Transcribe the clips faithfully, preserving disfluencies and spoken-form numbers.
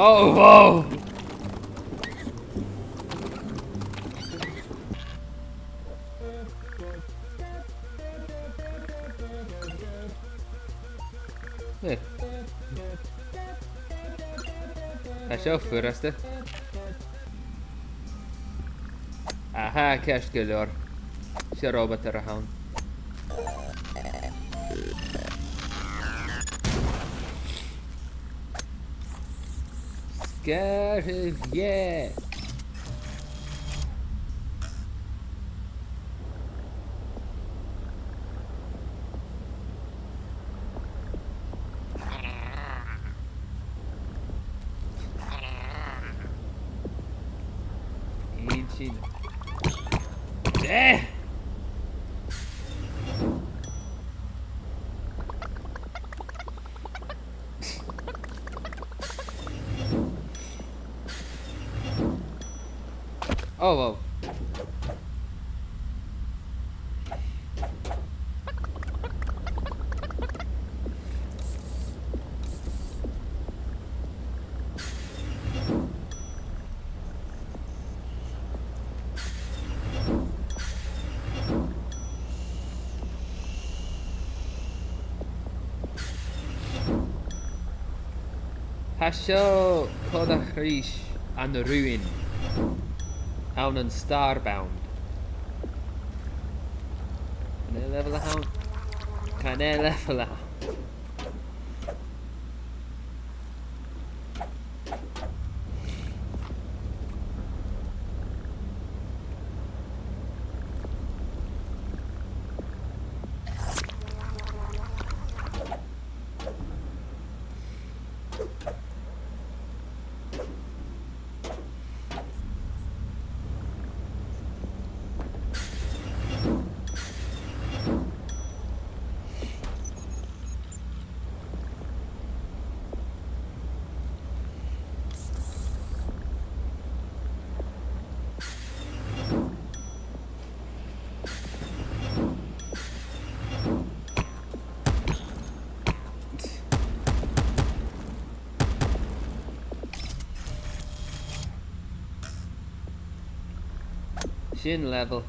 Oh, wow! Eh. Tha seo furasta. Aha, ceart gu leòr. 'S e robot a th' ann. Sgàth, yeah! Aon sin. Eh! Oh, wow. Tha seo còmhla ris an Ruin ann an Starbound. Chan eil level a th' ann. Chan eil level a th' ann. Sin level.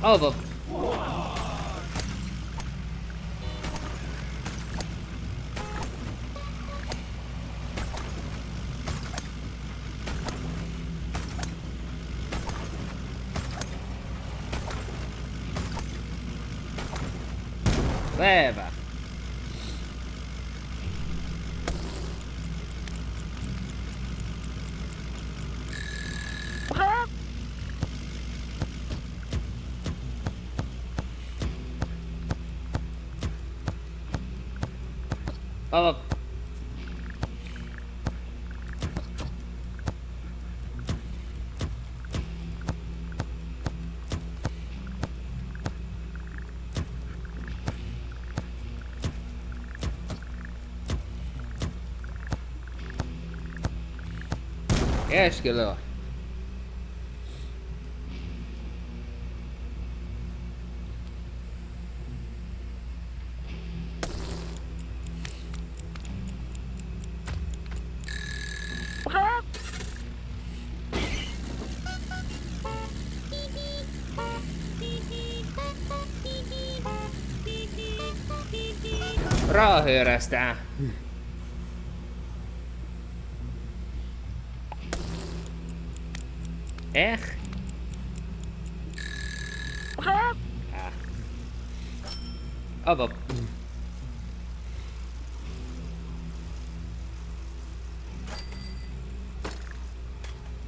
Oh, well. Leva. Oh. Yes, good lord. Ro fhurasta. Ech. Ah. Oh, well.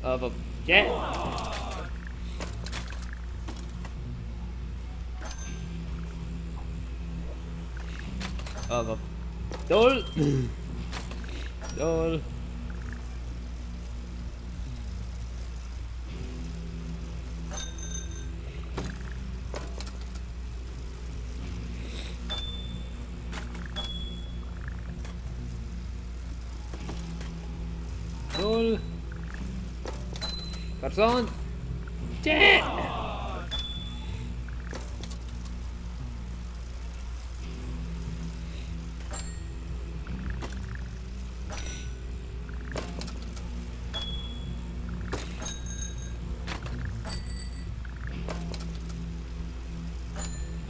Oh, well. Yeah. Up, up. Dol! Dol! Dol! Carson! Dè!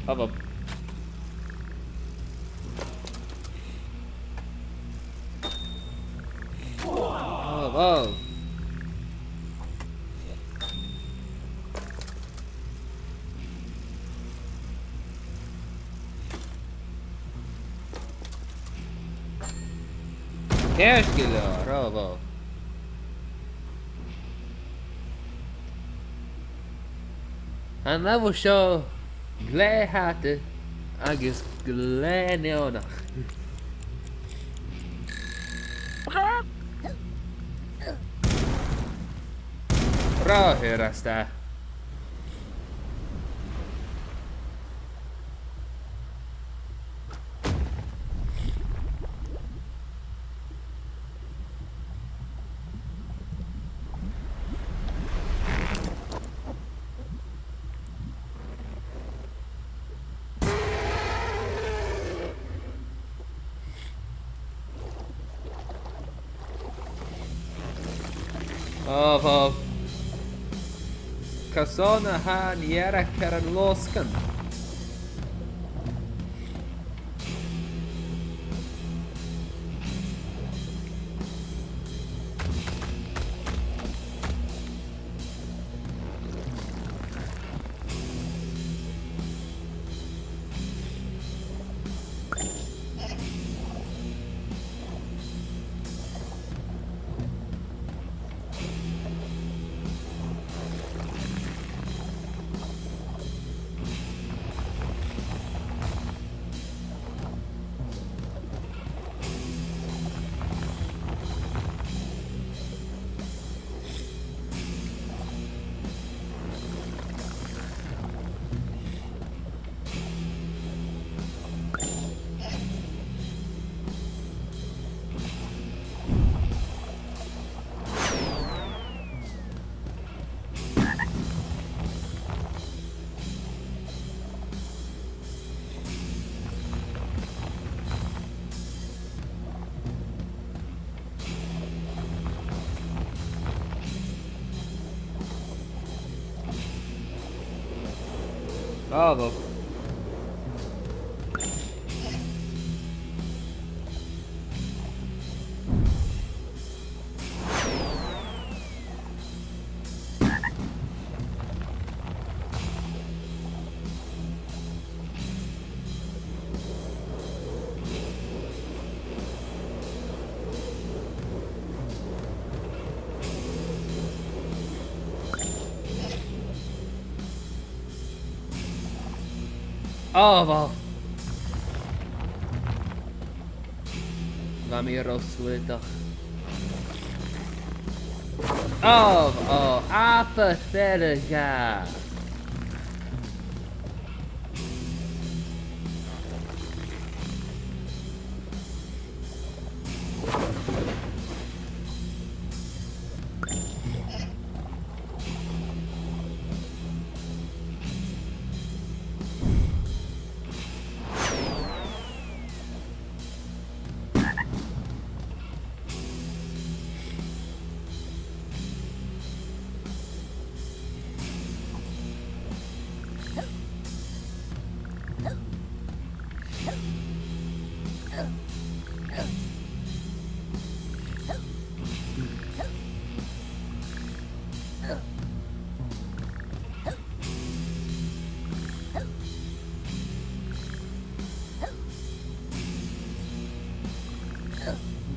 Up, up. Up, up. Ceart gu leòr, o, wow. An level seo glè fhada agus glè neònach. Ro fhurasta. O, bhò. Carson a tha an deireadh air an losgann? Bravo. Oh, wow. Bha mi ro slaodach. Oh, oh, apa fear a gha.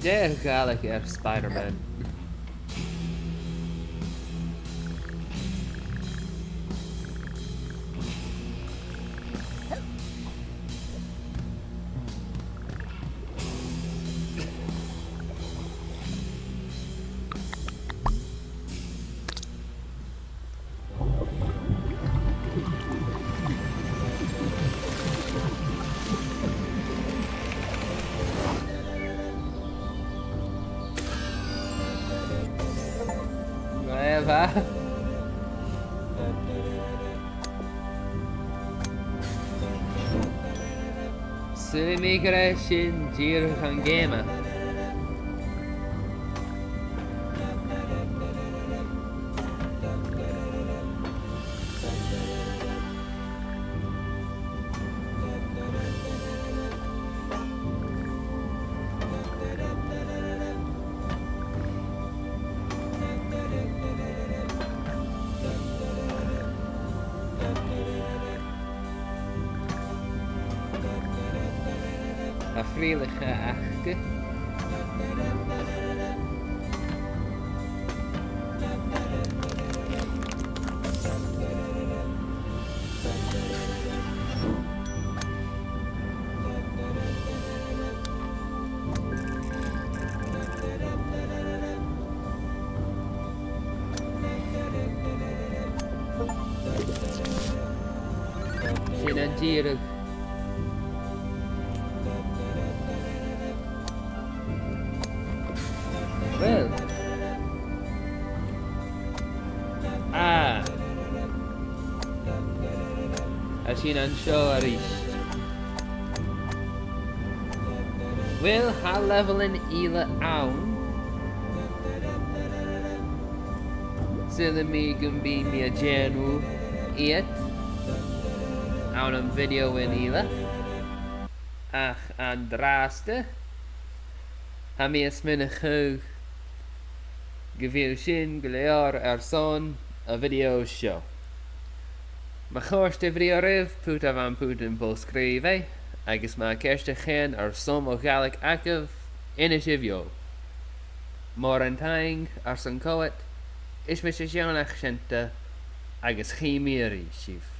Dè a' Ghàidhlig air Spider-Man? Ba. Saoilidh mi gur e sin dìreach an geama. A' frithealadh aca. Sin an dìreadh. Well. Ah. Agus sin an seo a-rithist. Well, tha leibhealan eile ann. Saoilidh mi gum bi mi a' dèanamh iad ann am bhideothan eile. Ach an-dràsta, tha mi a' smaoineachadh gu bheil sin gu leòr airson a' bhideo seo. Ma chòrd a' bhideo ribh, put am putan fo-sgrìobhaidh, agus ma tha ceist air choreigin airson mo Ghàidhlig agaibh, innsibh dhomh. Mòran taing airson coimhead, is mise Seònach Seunta, agus chì mi a-rithist sibh.